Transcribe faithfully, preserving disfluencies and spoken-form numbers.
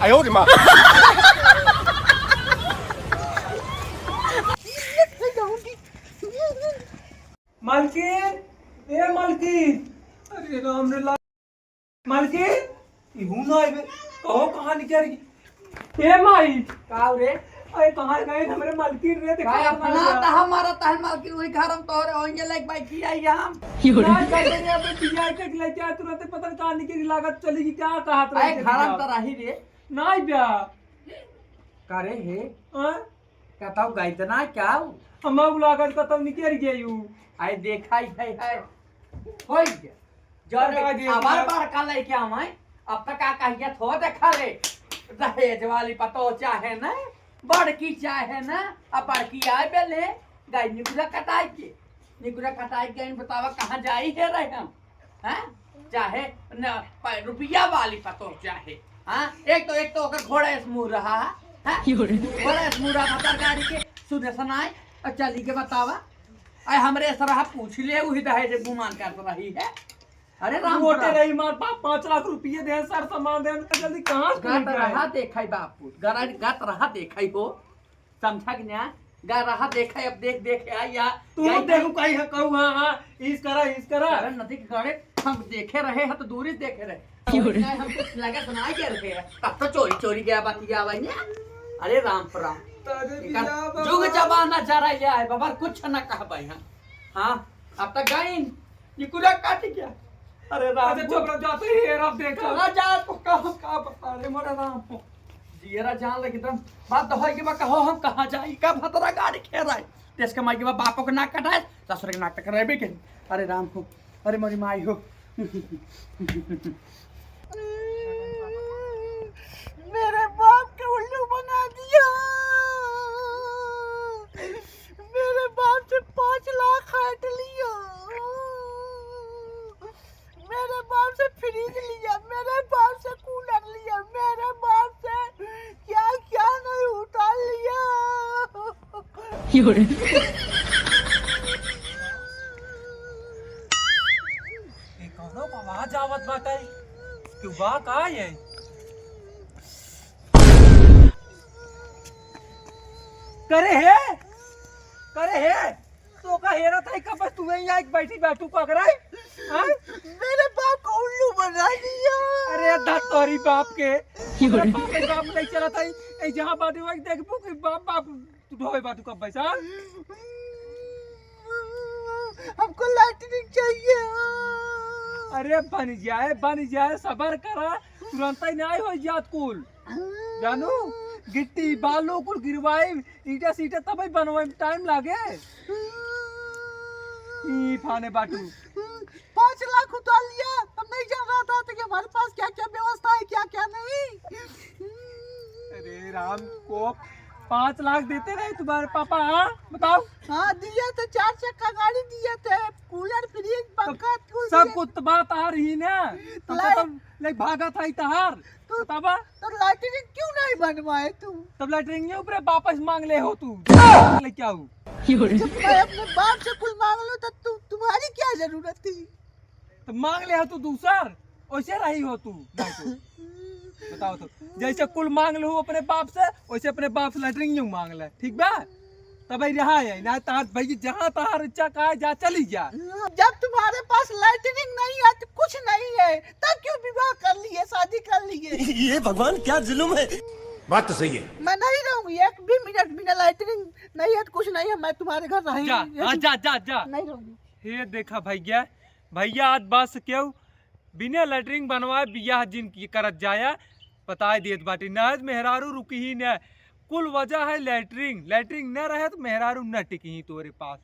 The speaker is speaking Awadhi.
आयो रे माँ। मालकिन, ए मालकिन, अरे राम रे ला-, मालकिन, इहू ना आइबे, कहो कहाँ निकल गई? ए माई, का रे? अरे कहाँ गए हमरे मालकिन रे? देखा भाई, अपना ना। तहा मारा तहन मालकिन, वही घर हम तोरे होंगे, लाइक भाई किया ही हम। ना, का रे, अबे पिया के लेके आ, तुरंत पता नहीं कहाँ निकल गई, लागत चली गई, क्या कहा तुरंत अरे घर हम तो रही रे। ना आइबे। का रे हे? हाँ? कतौ गई त ना क्या? हम लागत कतौ निकल गई हूँ। आए देखा ही है, है। हो गया। जब देखा दे हमार दिया। बड़का लइके आवे, अब तक का कहिया थो देखा रे। दहेज वाली पतो चाहे ना, बड़की चाहे ना, अब बड़की आए बेले, गई निकुरा कटाई के। निकुरा कटाई के गई, बतावा कहाँ जाई है रहे हम? हैं? चाहे न, प-, रुपया वाली पतो चाहे। हाँ? एक तो, एक तो ओकर घोड़ा से मुँह रहा है। हैं? घोड़ा से मुँह रहा, भतर गाड़ी के सुने सनाए, और चली के बतावा। आए हमरे सरहा पूछ ले, उही दहेज गुमान करत रही है। अरे राम मोटे राम। रही मार बाप, पाँच लाख रुपये दे, सर सामान दे, जल्दी कहाँ से गत निकले? रहा देखई बापू, गरा-, गत रहा देखई हो, समझा कि ना? गा रहा देखई, अब देख, देख, आ, या, तू या, देखू या। कहीं है, कहू, हाँ, हाँ, इस करा, इस करा। अरे नदी के गड़े हम देखे रहे हैं, तो दूरी से देखे रहे। क्यों रे? नहीं, हम कुछ लगे सुनाई दे रहे हैं, तब तो चोरी, चोरी गया बतिया भाई ने। अरे राम पर राम। तारे एकर बिया बाबा। जुग जमाना जरा ये है, बाबा, कुछ ना कह भाई हम। हाँ, अब तक गइन, निकुरा काट गया। अरे राम अच्छा, को। चुप रह, जाते ही ये रब देख लो। कहाँ जाए तो कहाँ, का बता रे मोरे राम को। जियरा जान लगे एकदम। बात तो होई कि बा कहो हम कहाँ जाई, का भतरा गाड़ी खेराए। देश के माई के बा बापो के नाक कटाए, ससुर के नाक तक रहबे के। अरे राम को, अरे मोरी माई हो। मेरे बाप के उल्लू बना दिया। मेरे बाप से पाँच लाख काट लिया। मेरे बाप से फ्रिज लिया, मेरे बाप से कूलर लिया, मेरे बाप से क्या क्या नहीं उठा लिया। यो रे। ये कौनो आवाज आवत बाटे? क्यों बा का ये? करे हे? करे हे? तो का हेरा था, कब तू यहीं आके बैठी बैठू का करे? हाँ? मेरे बाप को उल्लू बना दिया। अरे धत तोरी बाप के। यो रे। बाप के बाप नहीं चला था, ए जहाँ बाटे वही देखबू कि बाप, बाप तू ढोए बाटू कब बैठा? हमको लैट्रिन चाहिए। अरे बन जाए, बन जाए, सबर करा, तुरंत ही नहीं हो जात कुल। जानू, गिट्टी, बालू कुल गिरवाई, ईंटा सीटा तबे बनवाई में टाइम लागे। ई फाने बाटू। पाँच लाख उतार लिया, तब नहीं जान रहा था कि हमारे पास क्या क्या व्यवस्था है, क्या क्या नहीं। अरे राम को पाँच लाख देते रहे तुम्हारे पापा, हाँ? बताओ। हाँ, दिए थे, चार चक्का गाड़ी दिए थे, कूलर, फ्रिज, पंखा, कुल सब दिए। कुछ तो बात आ रही ना, तो हमको लाइट तब ले भागा था ही तहार। तो बतावा। तो लैट्रिन क्यों नहीं बनवाए तू? तब लैट्रिन के ऊपर वापस मांग ले हो तू। ले क्या हो? जब मैं अपने बाप से कुल मांग लूं तो तु-, तुम्हारी क्या जरूरत थी? तो मांग ले हो तू दूसर, वैसे रही हो तू। नहीं तो बताओ तो, जैसे कुल मांग लो अपने बाप से, वैसे अपने बाप से लैट्रिन यूं मांग ले, ठीक बा? तब ही रहा है ना, तार भाई जहाँ तार इच्छा का है, जा चली जा। जब तुम्हारे पास लैट्रिन नहीं है तो कुछ नहीं है, तब क्यों विवाह कर लिए, शादी कर लिए? ये भगवान क्या जुल्म है। बात तो सही है। मैं नहीं रहूंगी एक भी मिनट बिना लैट्रिन नहीं है तो कुछ नहीं है, मैं तुम्हारे घर रही जा, नहीं हाँ, रहूंगी। जा, जा, जा। नहीं रहूंगी। हे देखा भैया, भैया आज बस केहू बिना लैट्रिन बनवाए बियाह जिन की करत जाया, बताए देत बाटी, ना आज मेहरारू रुकी ही ना। कुल वजह है लैट्रिन, लैट्रिन न रहे तो मेहरारू न टिकी ही तोरे पास।